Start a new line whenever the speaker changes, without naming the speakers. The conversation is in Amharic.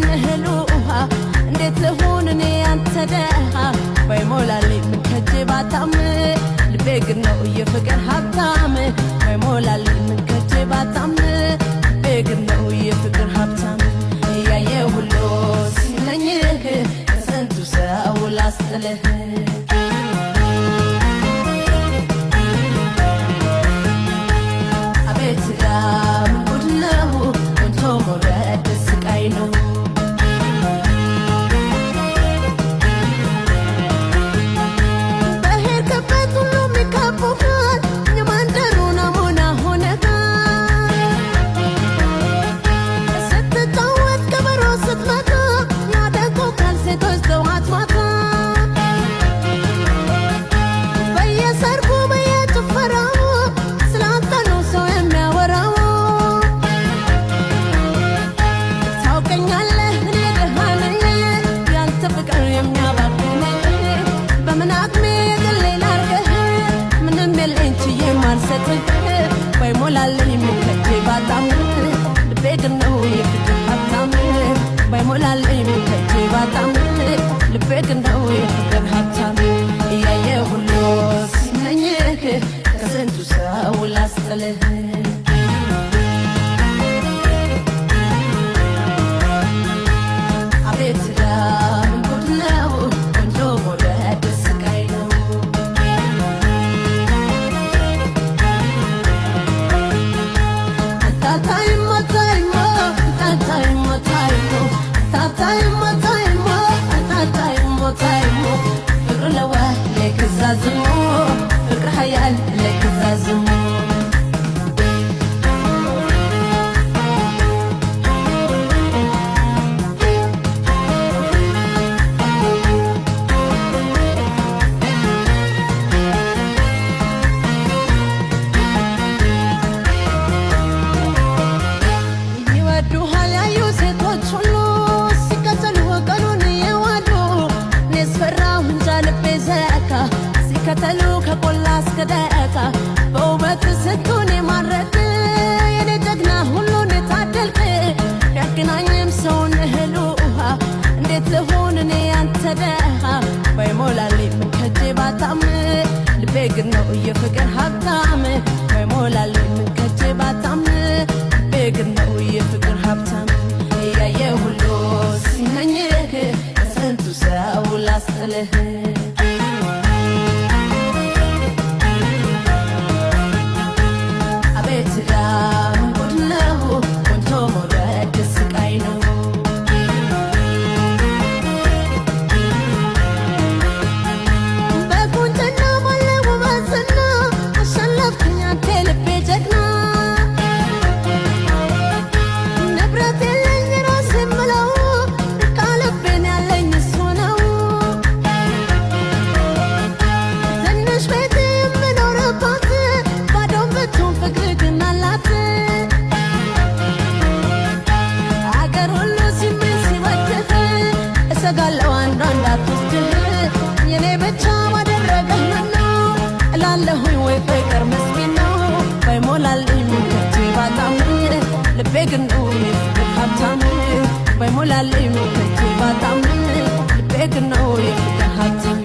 ሰውን እህል ውሃ፣ እንዴት ልሁን እኔ ያንተ ደሃ? ባይሞላልኝ ምን ከጄ ባጣም፣ ልቤ ግን ነው የፍቅር ሀብታም። ባይሞላልኝ ምን ከጄ ባጣም፣ ልቤ ግን ነው የፍቅር ሀብታም። እያየ ሁሉ ሲመኝህ፣ ከስንቱ ሰው ላስጥልህ። አቤት ምን ጉድ ነው፣ ቆንጆ መውደድ ስቃይ ነው። በሄድክበት ሁሉም ይከቡሃል፣ የመንደሩ ናሙና ሆነሃል። ስትጫወት ከበሮ ስትመታ፣ ያደንቁሃል ሴቶች ጠዋት ማታ። በየሰርጉ በየጭፈራው ስላንተ ነው ሰው የሚያወራው። ታውቀኛለህ እኔ ደሃ ነኝ፣ ያንተ ፍቅር የሚያባብነኝ። በምን አቅሜ የግሌ ላርግህ? ምንም የለኝ ችዬ ማልሰጥህ። ባይሞላልኝ ምን ከጄ ባጣም፣ ልቤ ግን ነው የፍቅር ሀብታም። ባይሞላልኝ ምን ከጄ ባጣም፣ ልቤ ግን ነው የፍቅር ሀብታም። እያየ ሁሉ ሲመኝህ፣ ከስንቱ ሰው ላስጥልህ። አቤት ምን ጉድ ነው፣ ቆንጆ መውደድ ስቃይ ነው። ታታይሞ ታይሞ ታታይሞ ታይሞ ታታይሞ ታይሞ ታታይሞ ታይሞ፣ ፍቅር ለዋ ለክዛዝሞ፣ ፍቅር ሀያል ለክዛዝሞ። ይወዱሃል ያዩ ሴቶች ሁሉ፣ ሲከተሉ ቀኑን የዋሉ። እኔስ ፈራሁ እንጃ ልቤ ዘካ፣ ሲከተሉ ከቆላ እስከ ደካ። በውበት ስንቱን የማረክ፣ የኔ ጀግና ሁሉን የታደልክ። ቢያገናኝም ሰውን እህል ውሃ፣ እንዴት ልሁን እኔ ያንተ ደሃ? ባይሞላልኝ ምን ከጄ ባጣም፣ ልቤ ግን ነው የፍቅር ሀብታም። ባይሞላልኝ ምን ከጄ ባጣም፣ ልቤ ግን ነው የፍቅር ሀብታም። እያየ ሁሉ ሲመኝህ፣ ከስንቱ ሰው ላስጥልህ። አቤት ምን ጉድ ነው፣ ቆንጆ መውደድ ስቃይ ነው። በቁንጅና ባለ ውበትና አሸነፍከኝ አንተ የልቤ ጀግና። ንብረት የለኝ ራሴ የምለው፣ በቃ ልቤን ያለኝ እሱ ነው። ትንሽ ቤት የምኖርባት፣ ባዶም ብትሆን ፍቅር ግን አላት። አገር ሁሉ ሲመኝ ሲወድህ፣ እሰጋለሁ አንዷ እንዳትወስድህ። የኔ ብቻ ባደረገህ ምነው እላለሁኝ፣ ወይ ፍቅር ምስኪን ነው። ባይሞላልኝ ምን ከጄ ባጣም፣ ልቤ ግን ነው የፍቅር ሀብታም። ባይሞላልኝ ምን ከጄ ባጣም፣ ልቤ ግን ነው የፍቅር ሀብታም።